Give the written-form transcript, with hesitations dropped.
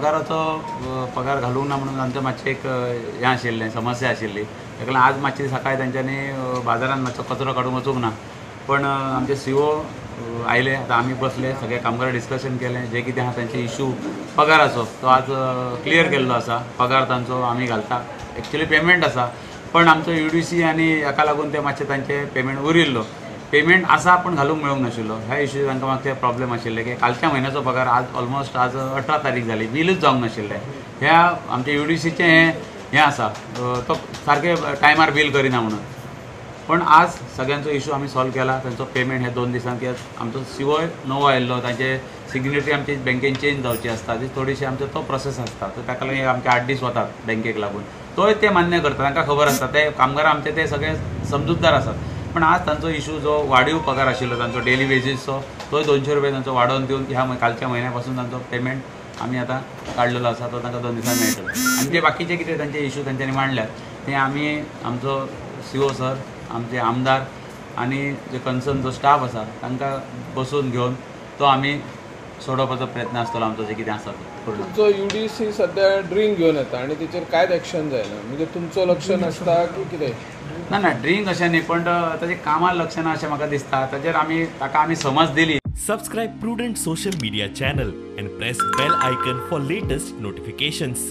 पगाराचो पगार घालूंक ना म्हणून आमचें मातशें एक हें आशिल्लें, समस्या आशिल्ली. ताका लागून आज मातशी सकाळी तांच्यांनी बाजारान मातसो कचरो काडूंक वचूंक ना, पण आमचे CO आयले. आतां आमी बसले सगळे कामगार डिस्कशन केलें, जे कितें आहा तांचे इशू पगाराचो तो आज क्लियर केल्लो आसा. पगार तांचो आमी घालता, एक्चुअली पेमेंट आसा, पण आमचो UDC आनी हाका लागून ते मातशें तांचे पेमेंट उरिल्लो. पेमेंट आसा पण घालूंक मेळूंक नाशिल्लो. ह्या इशू तांकां मातशे प्रॉब्लेम आशिल्ले की कालच्या म्हयन्याचो पगार आज ऑलमोस्ट आज 18 तारीख जाली, बिलूच जावंक नाशिल्लें. ह्या आमच्या UDCचें हें आसा, तो सारकें टायमार बील करिना म्हणून. पण आज सगळ्यांचो इशू आमी सॉल्व केला. तांचो पेमेंट हे 2 दिसांत, कित्याक आमचो CO नवो आयिल्लो, तांचे सिग्नेचरी आमची बँकेन चेंज जावची आसता, ती थोडीशी आमचो तो प्रोसेस आसता, तर ताका लागून आमचे 8 दीस वतात बँकेक लागून. तोय ते मान्य करता, तांकां खबर आसता, ते कामगार आमचे ते सगळे समजूतदार आसात. पण आज तांचो इशू जो वाडीव पगार आशिल्लो तांचो डेली वेजीसचो, तोय 200 रुपया तांचो वाडोवन दिवन ह्या कालच्या म्हयन्या पासून तांचो पेमेंट आमी आतां काडलेलो आसा, तो तांकां 2 दिसांनी मेळटलो. आनी जे बाकीचे कितें तांचे इशू तांच्यांनी मांडल्यात ते आमी आमचो CO sir, आमचे आमदार आनी जे कन्सर्न जो स्टाफ आसा तांकां बसून घेवन तो आमी सोडोवपाचो प्रयत्न आसतलो आमचो जे कितें आसा तो. तुमचो UDC सद्या ड्रिंक घेवन येता आनी तेचेर कांयच एक्शन जायना, म्हणजे तुमचो लक्ष नासता की कितें? ना ना, ड्रिंक अशें न्ही, पण ताजें कामार लक्ष ना अशें म्हाका दिसता. ताजेर आमी ताका आमी समज दिली. Subscribe Prudent social media channel and press bell icon for latest notifications.